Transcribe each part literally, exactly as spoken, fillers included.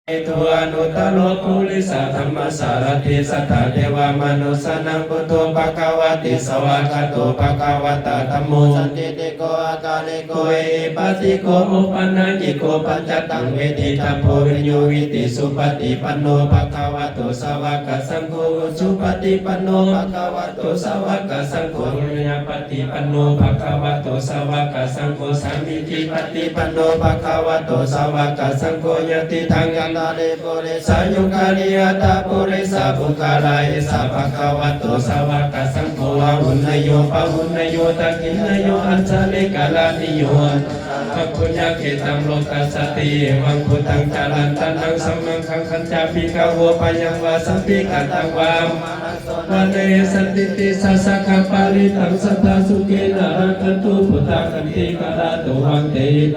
Ito anuttaro purisadammasārathi satthā devamanussānaṃ buddho bhagavāti. Svākkhāto bhagavatā dhammo sandiṭṭhiko akāliko ehipassiko opanayiko paccattaṃ veditabbo viññūhīti. Supaṭipanno bhagavato sāvakasaṅgho, ujupaṭipanno bhagavato sāvakasaṅgho, ñāyapaṭipanno bhagavato sāvakasaṅgho, sāmīcipaṭipanno bhagavato sāvakasaṅgho, yadidaṃ cattāri purisayugāni aṭṭha purisapuggalā, esa bhagavato sāvakasaṅgho, āhuneyyo pāhuneyyo dakkhiṇeyyo añjalikaraṇīyo, anuttaraṃ puññakkhettaṃ lokassāti. Evaṃ buddhaṃ sarantānaṃ samaṅgagaṃ, pañcasikkhāsūpayaṃ vāsaṃ vihattaṃ vā, vane sandiṭṭhissa sakkapālitaṃ, sadā sukhena rakkhantu buddhā, santikarā tuvaṃ te.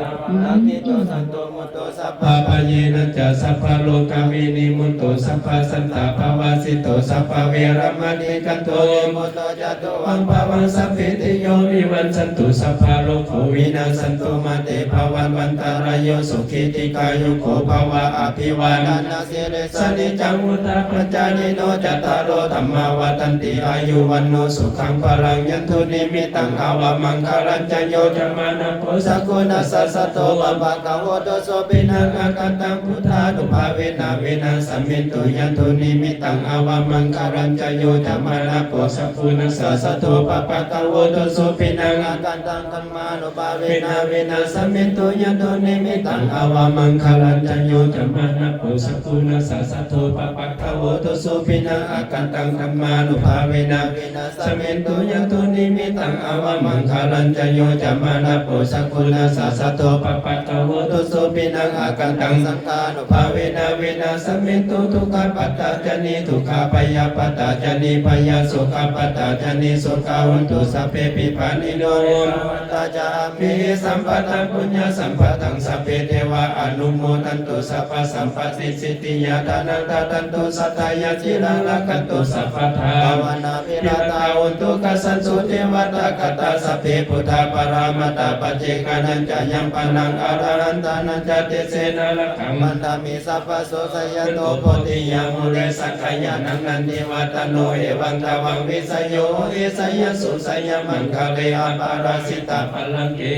Sabbabhayena ca sabbarogavinimutto, sabbasantāpavajjito, sabbaveramatikkanto, vimutto ca tuvaṃ bhavaṃ, sabbītiyo vivajjantu, sabbarogo vinassatu, mā te bhavatvantarāyo, sukhī dīghāyuko bhava. Abhivādanasīlissa niccaṃ vuḍḍhāpacāyino, cattāro dhammā vaḍḍhanti, āyu vaṇṇo sukhaṃ balaṃ. Yandunnimittaṃ avamaṅgalañca, yo cāmanāpo sakuṇassa saddo, pāpaggaho dussupinaṃ akantaṃ, buddhānubhāvena vināsamentu. Yandunnimittaṃ avamaṅgalañca, yo cāmanāpo sakuṇassa saddo, pāpaggaho dussupinaṃ akantaṃ, dhammānubhāvena vināsamentu. Yandunnimittaṃ avamaṅgalañca, yo cāmanāpo sakuṇassa saddo, pāpaggaho dussupinaṃ akantaṃ, dhammānubhāvena vināsamentu. Yandunnimittaṃ avamaṅgalañca, yo cāmanāpo sakuṇassa saddo, pāpaggaho dussupinaṃ akantaṃ, saṅghānubhāvena vināsamentu. Dukkhappattā ca niddukkhā, bhayappattā ca nibbhayā, sokappattā ca nissokā, hontu sabbepi pāṇino. Ettāvatā ca amhehi sambhataṃ puññasampadaṃ, sabbe devānumodantu sabbasampattisiddhiyā. Dānaṃ dadantu saddhāya, sīlaṃ rakkhantu sabbadā, bhāvanābhiratā hontu, gacchantu devatāgatā. Sabbe buddhā paramattā, paccekānañca yaṃ balaṃ, arahantānañca tejena rakkhaṃ bandhāmi sabbaso. Jayanto bodhiyā mūle, sakyānaṃ nandivaḍḍhano, evaṃ tvaṃ vijayo hohi, jayassu jayamaṅgale, aparājitapallaṅke,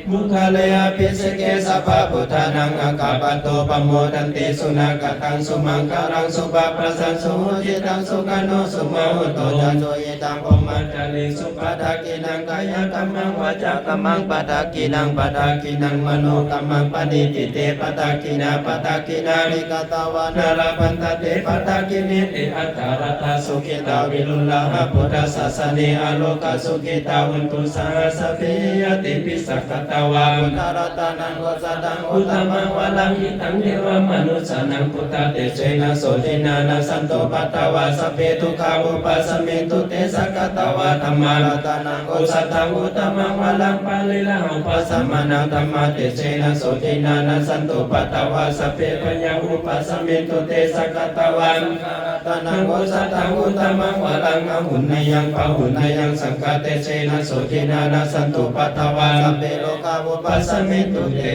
pugghale abhiseke, sabbabuddhānaṃ aggappatto pamodati. Sunakkhattaṃ sumaṅgalaṃ, supabhātaṃ suhuṭṭhitaṃ, sukhaṇo sumuhutto ca, suyiṭṭhaṃ brahmacārisu. Padakkhiṇaṃ kāyakammaṃ, vācākammaṃ padakkhiṇaṃ, padakkhiṇaṃ manokammaṃ, paṇidhī te padakkhiṇā, padakkhiṇāni katvāna, labhantatthe padakkhiṇe. Te atthaladdhā sukhitā, viruḷhā buddhasāsane, arogā sukhitā hontu, saha sabbehi ñātibhi. Sakkatvā buddharatanaṃ osathaṃ, uttamaṃ varaṃ hitaṃ, devamanussānaṃ, buddhatejena sotthinā, nassantupaddavā sabbe, dukkhā vūpasamentu te. Sakkatvā dhammaratanaṃ osathaṃ, uttamaṃ varaṃ pariḷāhūpasamanaṃ, dhammatejena sotthinā, nassantupaddavā sabbe, bhayā vūpasamentu te. Sakkatvā saṅgharatanaṃ osathaṃ, uttamaṃ varaṃ āhuneyyaṃ pāhuneyyaṃ, saṅghatejena sotthinā, nassantupaddavā sabbe, rogā vūpasamentu te.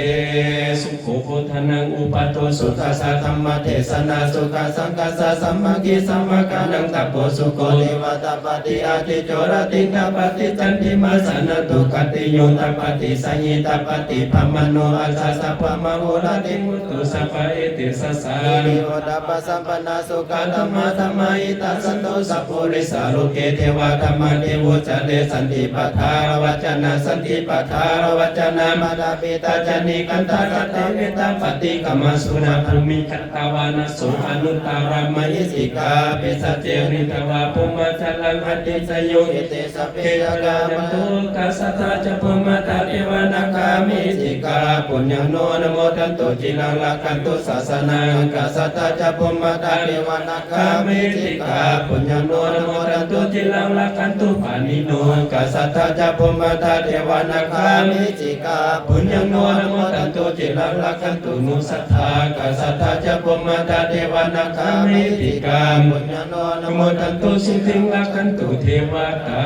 Sukho buddhānaṃ uppādo, sukhā saddhammadesanā, sukhā saṅghassa sāmaggī, samaggānaṃ tapo sukho. Divā tapati ādicco, rattiṃ tapati candimā, sannaddho khattiyo tapati, jhāyī tapati brāhmaṇo, ajāsatā brahmamahallī, mucciṃsu sabbaetesā. Hiriyottappasampannā sukkadhammadhammahītā, santo sappurisā loke, devadhammāti vuccare. Santi pādā ravacanaṃ, santi pādā ravacanaṃ, mātā pitā ca nikkhantā, sabbe veda paṭikkama. Suddhā bhūmi gatvāna, so anuttaraṃ mahīsikaṃ, pisāce niddhvā brahmajālaṃ, adesayuṃ ete sabbe yakkhā. Jayanto ākāsaṭṭhā ca bhummaṭṭhā, devā nāgā mahīsakā, puññaṃ no anumodantu, ciraṃ rakkhantu sāsanaṃ. Ākāsaṭṭhā ca bhummaṭṭhā, devā nāgā mahīsakā, puññaṃ no anumodantu, ciraṃ rakkhantu pāṇino. Ākāsaṭṭhā ca bhummaṭṭhā, devā nāgā mahīsakā, kā puññaṃ no anumodantu, ciraṃ rakkhantu no sadā, kā sadā ca brahmā ca devā nāgā mahiddhikā, puññaṃ no anumodantu, sotthīṃ rakkhantu devatā.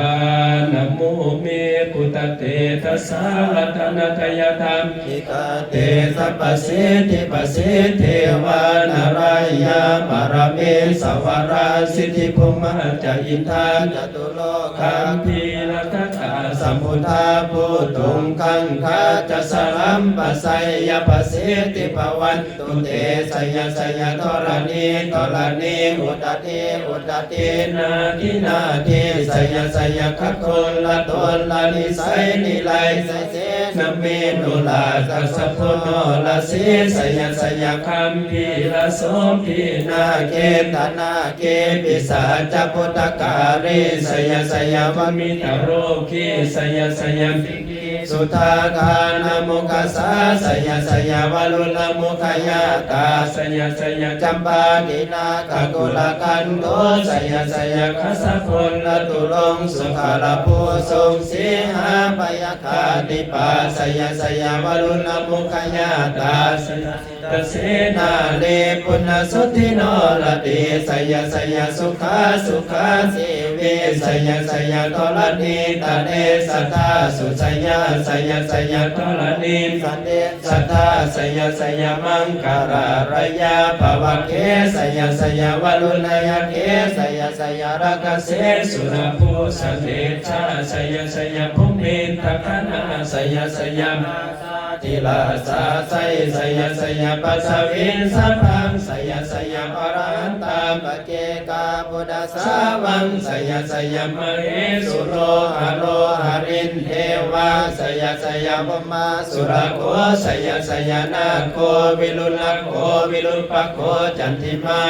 Namo me buddhatejasā ratanattayadhammikā, tejapasiddhi pasīdevā, nārāyaparamesurā siddhibrahmā ca indā catulokā gambhīrakkhakā samuddā bhūtuṃ gaṅgā ca jalampāyā pasīdevā, bhavantu te jaya jaya dharaṇi dharaṇī udadhi udadhī nadi nadī, jaya jaya gagonlatonlanisai nirayasena me nūrāsakasabhuṇṇoorasī, jaya jaya gambhīrasombhī nāgendanāgī pisācabhūtakālī, jaya jaya vārimittarogī, jaya jaya sudāṭānamukhajā, jaya jaya varuṇamukhayātrā, jaya jaya campādināgakulagantho, jaya jaya gajagonnaturaṅga sukarabhujaṅga sīhabyagghadīpā, jaya jaya varuṇamukhayātrā, jaya jaya sītasennārī puna suddhi noradī, jaya jaya sukhā sukhā jīvī, jaya jaya dharaṇītale sadā sujayā, jaya jaya dharaṇī sante sadā, jaya jaya maṅkararāja bhavagge, jaya jaya varuṇayakkhe, jaya jaya rakkhase surabhujatejā, jaya jaya brahmendagaṇā, jaya jaya dhirājasājjai, jaya jaya paṭhaviṃ sabbaṃ, jaya jaya arahantā paccekabuddhasāvaṃ, jaya jaya mahesuro haro harindevā, jaya jaya brahmā surakkho, jaya jaya nāgo viruḷhako virūpakkho candimā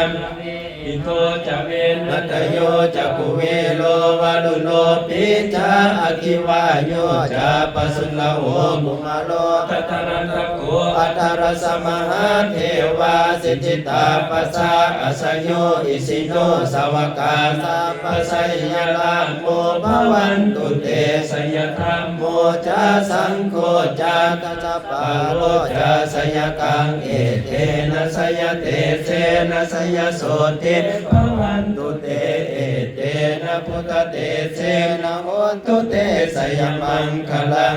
ito ca venateyyo ca kuvero varuṇopi ca aggi vāyo ca pajjuṇho kumāro dhataraṭṭhako aṭṭhārasa mahādevā siddhitāpasa-ādayo isino sāvakā sabbā jaya rāmo bhavantu te. Jaya dhammo ca saṅgho ca dasapālo ca jayakaṃ, etena jayatejena jayasotthī bhavantu te. Etena buddhatejena hotu te jayamaṅgalaṃ.